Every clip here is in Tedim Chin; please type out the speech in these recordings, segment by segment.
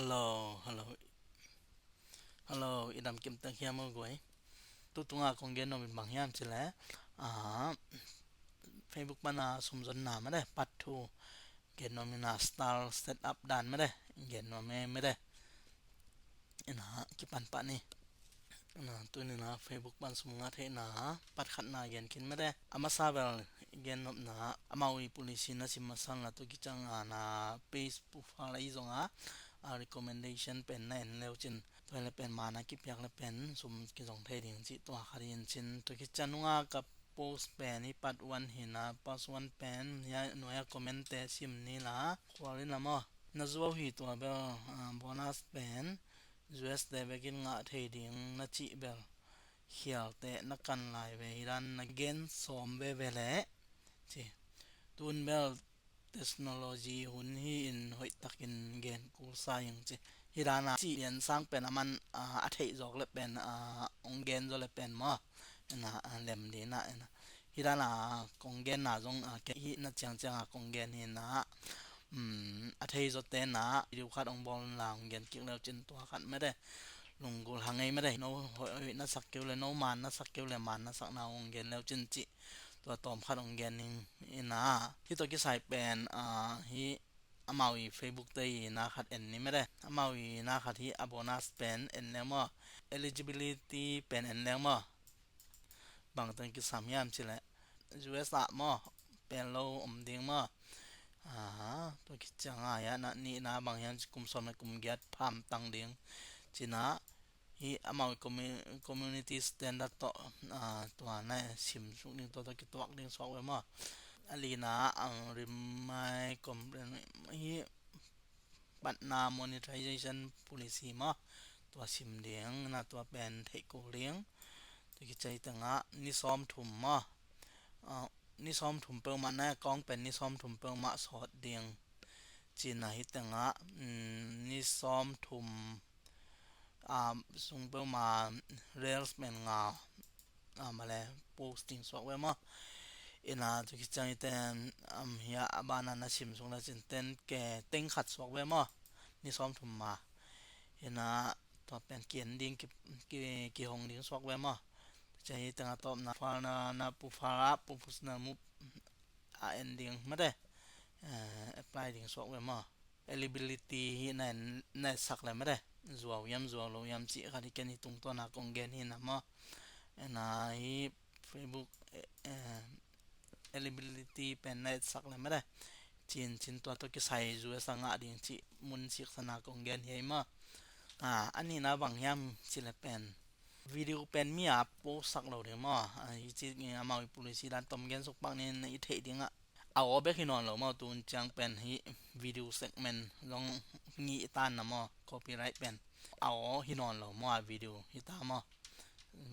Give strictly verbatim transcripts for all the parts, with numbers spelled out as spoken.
Hello, hello. Hello, i dam kim tak hiam aw guai? Tu tunga kong gen nuam in bang hiam cih leh, ah, Facebook pana sumzonna mede, part two. Gen nuam in a star setup dan mede, gen nuam e mede. Ina kipan pah ni. Ina tuni na Facebook pan sum ngah theihna part khatna gen khin mede. A masa bel gen nopna, amau i policy na sim masa na tu kiciang a na page profile i zong a, a recommendation pen na en leu cin, tua le pen mana kipiak le pen sum kizong thei ding cih tua khat in cin. Tu kiciang nunga ka post pen hi part one hi na, part one pen hia nuai a comment te sim ni la. Khual in la maw, na zuau hi tua bel, ah, bonus pen U S te bekin ngah thei ding na cih bel khialte na kan lai ve hi dan na gen sawm veve leh ci. Tun bel technology hun hi in hoih takin gen kul sa ing ci. Hi dan a ci lian sang pen a man, ah, a theih zawk le pen, ah, ong gen zaw le pen maw, ina, ah, lem dina ina. Hi dan a kong genna zong, ah, kei hihna ciangciang a kong gen hi na, um, a thei zawte na video khat ong bawl la ong gen kik leu cin tua khat mede. Lunggulh hang ei mede. No hoih, hoih na sak keu le, no man na sak keu le, man na sakna ong gen leu cin cih tua tawm khat ong gen ning ina. Hi tua kisai pen, ah, hi amau i Facebook te i na khat en ni mede. Amau i na khat hi a bonus pen en leng maw, eligibility pen en leng maw. Bang teng kisam hiam cih leh U S ah maw, pel lo om ding maw. Aha, tua kiciang a hia na nihna bang hiam ci, kum sawm le kum giat phamtang ding cina. Hi amau i commu-, community standard tawh, ah, tua na sim suk ding, tua tawh kituak ding suak ve maw. A lina ang rim mai complain hi patna monetization policy maw, tua sim ding na, tua pen theih kul ding. Tu kiciang hi teng a ni sawm thum maw, ah, ni sawm thum peuhmah na account pen ni sawm thum peuhmah sawt ding cina hi teng a, um, ni sawm thum, ah, sung peuhmah reels pen nga, ah, male posting suak ve maw. Ina tu kiciang hi ten, um, hia a bana na sim suk le cin ten K teng khat suak ve maw, ni sawm thum ma. Ina tua pen ki en ding, ki, ki, kihong ding suak ve maw. Tu kiciang hi teng a tawpna profile na, na profile a professional mode a en ding mede, eh, apply ding suak ve maw. Eligibility hi na en, na sak le mede, zuau hiam zuau lo hiam cih khat hi, ken hi tungtawn a kong gen hi na maw. Ina hi Facebook, eh, eh, eligibility pen na sak le mede, cin cin tua tawh kisai U S a ngah ding cih mun siksan a kong gen hi ei maw. Ah, a nihna bang hiam cih le pen video pen mi a post sak lo ding maw. Ah, hi ci, amau i policy dan tawm gen suk pak ni, na i theih ding a. A aw bek hi nawn lo maw, tun ciang pen hi video segment zong ngih tan na maw, copyright pen. A aw hi nawn lo maw, a video hi ta maw.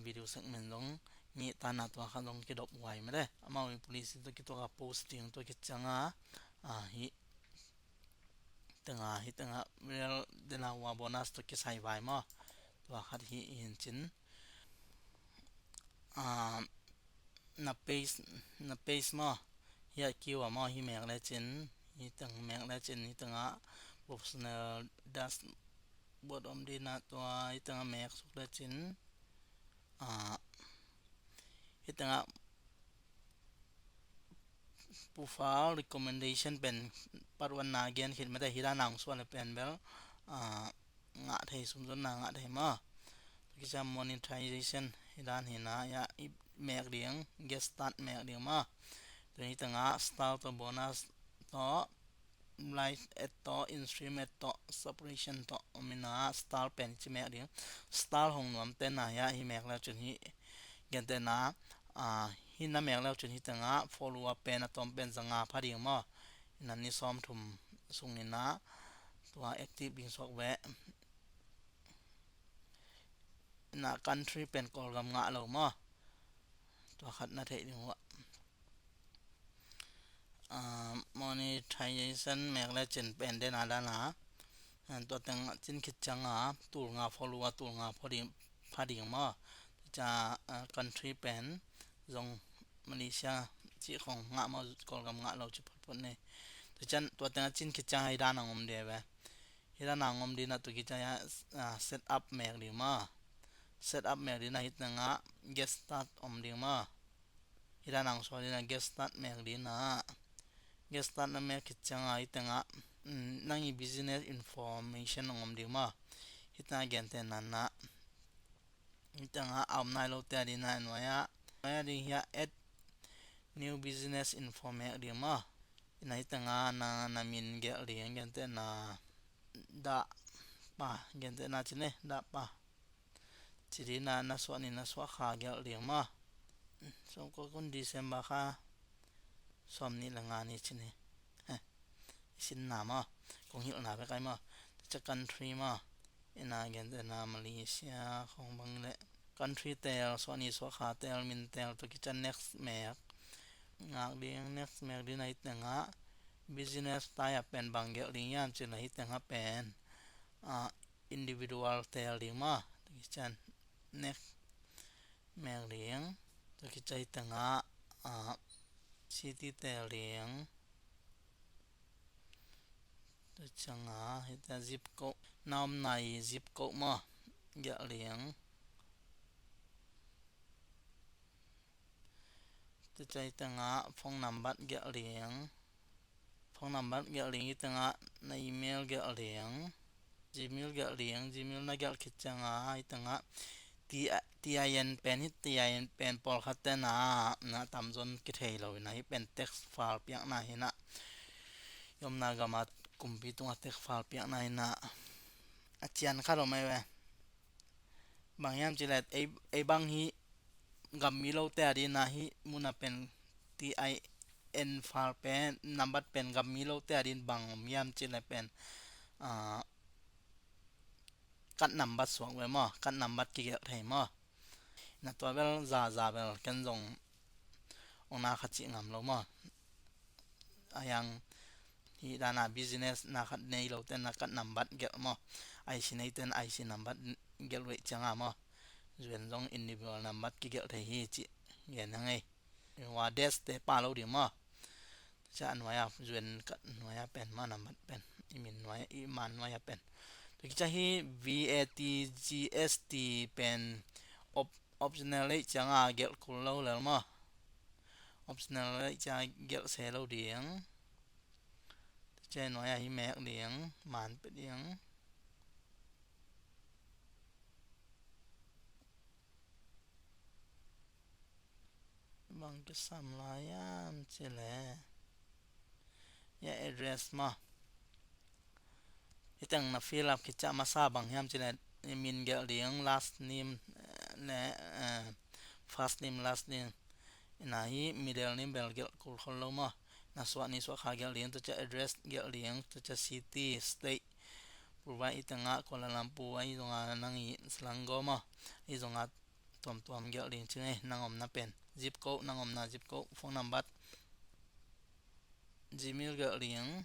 Video segment zong ngih tan na, tua khat zong kidop huai mede. Amau i policy tawh kituak a posting tawh kiciang a, ah, hi teng a, hi teng a real dena ua bonus tawh kisai vai maw. Tua khat hi in cin. Ah, na page, na page maw. Hi a kiu a maw, hi mek le cin. Hi teng mek le cin, hi teng a professional dashboard om dina tua, hi teng a mek suk le cin. Ah, hi teng a profile recommendation pen part one na gen khit mede, hi dan a ong suak le pen bel, ah, ngah thei, sumzonna ngah thei maw. Tu kiciang monetization hi dan hi na, ya i mek ding, get start mek ding maw. Tu hi teng a star tawh bonus tawh live ad tawh, in-stream ad tawh, subscription tawh om ina, star pen ci mek ding. Star hong nuam te na hia hi mek le cun hi gen te na, ah, hi na mek le cun hi teng a follower pen a tawm pen za nga pha ding maw. Ina ni sawm thum sung ina tua active ding suak ve. Ina country pen Kawlgam ngah lo maw. Tua khat na theih ding uh a. Ah, monetization mek le cin pen den a dan a. Ah, tua teng cin khit ciang a, tul nga follower, tul nga pha ding, pha ding maw. Ca, ah, country pen zong Malaysia cih khong ngah maw, Kawlgam ngah lo cih photphot ni. Tua ciang tua teng a cin khit ciang a hi dan a om ding ve. Hih dan a hong om ding a, tua khit ciang ah, ah, set up mek ding maw. Set up mek ding a, hih tengah get start om ding maw. Hih dan a hong suak ding a, get start mek ding a. Get start na mek khit ciang ah, hih tengah, mm, nang i business information hong om ding maw. Hih tengah gentehna in ah, hih tengah a om nai lote a ding a, nuai ah, nuai ah ding hiah add new business info mek ding maw. Ina hih tengah na, na min gelh ding, gentehna Dah Pa, gentehna ci ni, Dah Pa ci ding a, na suah ni na suah kha gelh ding maw. Sawmkua kun December kha sawmnih le nga ni ci ni. Heh, i sinna maw, kong hilhna bek ai maw. Tua ciang country maw. Ina gentehna Malaysia khong bang leh country teel, suah ni suah kha teel, min teel, tua khit ciang next mek. Ngak ding, next mek ding a, hih tengah business type ah pen bang gelh ding hiam cih leh hih tengah pen, ah, individual teel ding maw. Tua khit ciang next mek ding. Tua khit ciang hih tengah, ah, city teel ding. Tua ciang a, hih tengah zip code, na omna i zip code maw, gelh ding. Tua ciang hih tengah phone number gelh ding. Phone number gelh ding, hih tengah na email gelh ding. Gmail gelh ding, Gmail na gelh khit ciang a, hih tengah T I, T I N pen, hih T I N pen pawlkhat te na, na tamzaw in kithei lo ina, hih pen tax file piakna hi ina. I omna gam a kumpi tungah tax file piakna hi ina. A ciang khat om mai ve. Bang hiam cih leh, ei, ei bang hih gam mi lote a ding a, hih mun a pen T I N file pen, number pen gam mi lote a ding bang om hiam cih leh pen, ah, card number suak ve maw, card number kigelh thei maw. Na tua bel zaza bel ken zong ong na kha cih ngam lo maw. A hiang hih dan a business na khat nei lote na card number gelh maw. I C neite na I C number gelh veih ciang a maw. Zuan zong individual number kigelh thei hi cih gen hang ei. Hua dash te pha lo ding maw. Tua ciang a nuai a, zuan card nuai a pen maw, number pen. I min nuai a, i man nuai a pen. Tua khit ciang hih V A T, G S T pen op-, optional lei ciang a gelh kul lo lel maw. Optional lei ciang a gelh se lo ding. Tua ciang nuai a hih mek ding, man pia ding. Bang kisam lai hiam cih leh, hih address maw. Hih teng na fill up khit ciang a masa bang hiam cih leh, i min gelh ding, last name, eh, le, eh, first name, last name. Ina hih middle name bel gelh kul khol lo maw. Na suah ni suah kha gelh ding, tua ciang address gelh ding, tua ciang city, state. Purvai i tengah Kuala Lumpur, ahi zongin nang i Selangor maw. Ahi zongin tuamtuam gelh ding ci ni, nang omna pen. Zip code, nang omna zip code, phone number. Gmail gelh ding.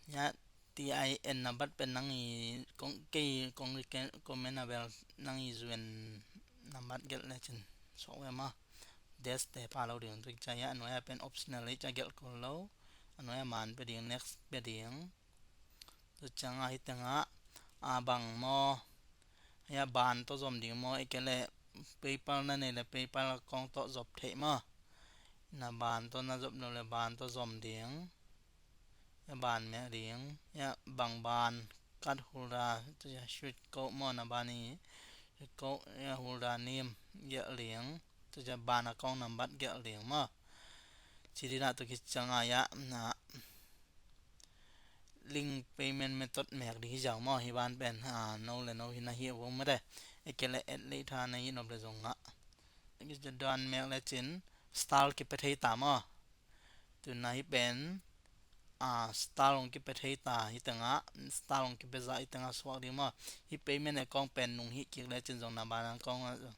Hih T I N number pen nang i kong, kei kong recommend a bel nang i zuan number gelh lecin suak ve maw. Dash te pha lo ding, tua khit ciang hih a nuai a pen optional lei ciang gelh kul lo. A nuai a man pia ding, next pia ding. Tua ciang a hih tengah, a bang maw, hih a ban tawh zom ding maw, ei kei leh PayPal na nei leh PayPal account tawh zom thei maw. Na ban tawh na zom lo leh ban tawh zom ding. Hih a ban mek ding. Hih a bang ban, card holder, tua ciang swift code maw na ban hi. Swift code, hih a holder name gelh ding. Tua ciang ban account number gelh ding maw. Ci ding a, tua khit ciang a hih a na link payment method mek ding hi zaw maw, hih ban pen, ah, no le no hi na hi a vong mah de. Ei kei leh add lei tha na hi nop leh zong a. Done mek lecin style kipia thei ta maw. Tu na hih pen, ah, style hong kipia thei ta, hih tengah style hong kipia zah hih tengah suak ding maw. Hih payment account pen nung hih kik lecin zong na ban account a zong.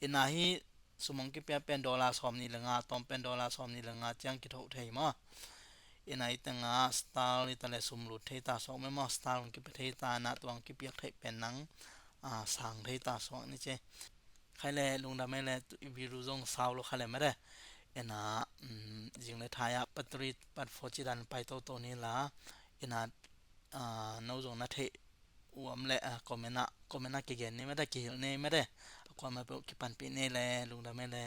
Ina hih sum hong kipia pen dollar sawmnih le nga, tawm pen dollar sawmnih le nga ciang kithoh thei maw. Ina hih tengah style hih ta leh sum lut thei ta suak mah maw, style hong kipia thei ta, na tua hong kipiak theih pen nang, ah, sang thei ta suak ni ci. Khai leh lungdam ei leh, tu i video zong sau lo kha leh mah de. Ina, um, zing le thai a part three, part four ci dan pai toto ni la. Ina No zong na theih uam le comment ah, comment ah kigen ni mate, kihilh ni mate. A kuamah peuh kipanpih ni le, lungdam e le.